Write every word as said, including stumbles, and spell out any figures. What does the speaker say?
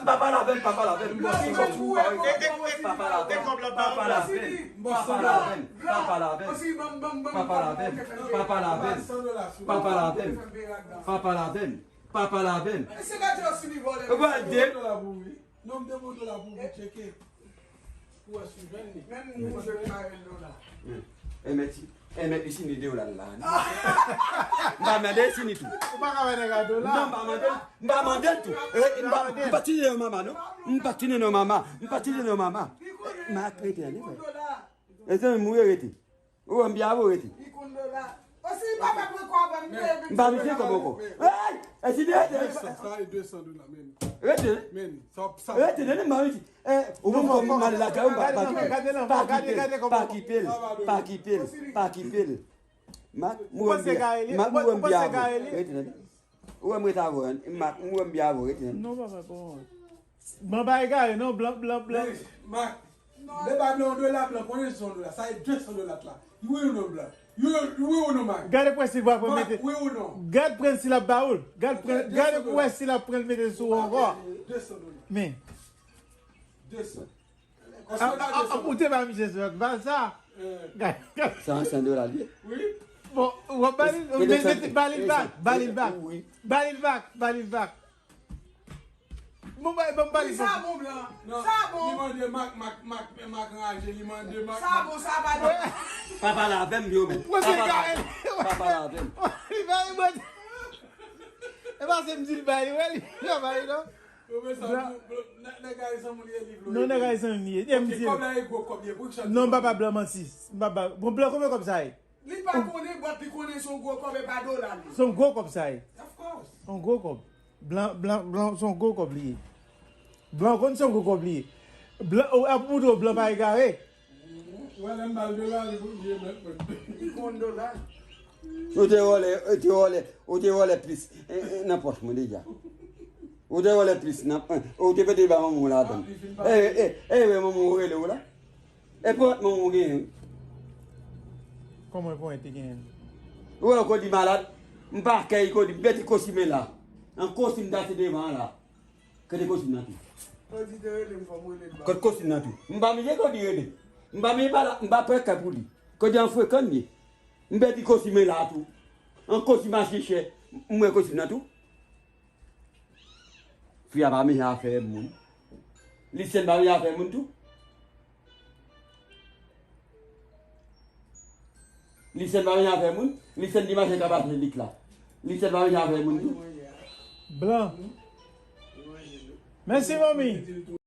Pa pale avè m, pa pale avè m. Mwen se yon kou, pa pale avè m, pa pale avè m, pa pale avè m, pa pale avè m, pa pale avè m, pa pale avè m, pa pale avè m, pa pale avè m, pa pale avè m, pa pale avè m, pa pale avè m. Ou pral de. Non, m te voye w la pou ou tcheke. Pou wè si w jwenn li. Menm nou jwenn Mael Lola. E mèt, e mèt li sini de dola la. M pa mande li sini tou. Ou pa ka wè nèg a dola. Non, m pa mande l, m pa mande l tou. E, m pa, m pa tini non mama, non. M pa tini non mama. M pa tini non mama. M a rete ane, frè. E zanmi m ou ye rete. Ou wè m byen avè w rete. Li konn dola. Osi, li pa fè pran kò avè m, m pa bezwen kò poko. Hey! E si de rete. Sa, sa e de san dola, men. Rete. Men, sa, sa. Rete, tande m ba rete. Eh, ou konn kòm mal lakay ou, pa, pa kite. Pa kite, pa kite, pa kite, pa kite. Mak, m wè m byen. Mak, m wè m byen avè w. Rete, tande. Ou wè m rete avè w, Mak, m wè m byen avè w, rete, tande. Non, papa, bon. Blan pa egare, non, blan, blan, blan. Mak, lè ba blan yon dola, blan konnen se yon dola. Sa e de san dola la. Wi ou non, blan? Wi, wi ou non, Mak? Gade prensip w ap mete. Wi ou non? Gade prensip l ap ba ou. Gade, gade pou wè si l ap pran l mete sou ou ankò. De san dola. Men. De san. A, a, ou te ba misye sou lòt bal sa. Gade, gade. Sa an san dola l ye. Wi. Bon, w ap ba li, ba li l bak, ba li l bak. Ba li l bak, ba li l bak. Bon, bay, bon, bay, sa bon, blan. Non, sa bon. Li mande Mak, Mak, Mak, Mak raje, li mande Mak. Sa bon, sa pa bon. Pa pale avè m, yo, men. Pa pale avè m. Pa pale avè m. Li bay, li mande. E pa se m di l bay, li wè, li pa bay, non. Yo, men sa, blan. Nèg Ayisyen moun li ye, li vle. Non, nèg Ayisyen li ye. Ok, kòb la e gwo kòb ye, pou ki sa. Non, m pa ba blan manti. M pa ba, bon, blan, konbyen kòb sa ye? Li pa konnen, but li konnen se yon gwo kòb, e pa dola li. Se yon gwo kòb sa ye. Of course. Se yon gwo kòb. Blan, blan, blan, se yon gwo kòb li ye. Blan konn se yon gwo kòb li ye. Blan, ou ap montre w blan pa egare. Ou wè lè m ba l dola, li, li remèt mwen. Li konn dola. Ou te vòlè, ou te vòlè, ou te vòlè plis, eh, eh, nan pòch mwen deja. Ou te vòlè plis nan, eh, ou te mete ba manman w ladan. E, e, e, e, manman w rele w la. E pòt manman w genyen. Kòman pòt te genyen? Ou wè, Kodi malad. M pa kè Kodi, m mete kostim la. An kostim ta se devan la. Kote kostim nan tou? Kodi te rele m, fò m rele l ba. Kote kostim nan tou? M pa mete Kodi rele. M pa mete pa la, m pa pran kè pou li. Kodi an frekan li ye. M mete kostim la tou. An kostim mache chè. M wè kostim nan tou. Fi a pa mechan avè moun. Lisyèn pa mechan avè moun tou. Lisyèn pa mechan avè moun. Lisyèn di mache ka pase lik la. Lisyèn pa mechan avè moun tou. Blan. Mèsi, manmi.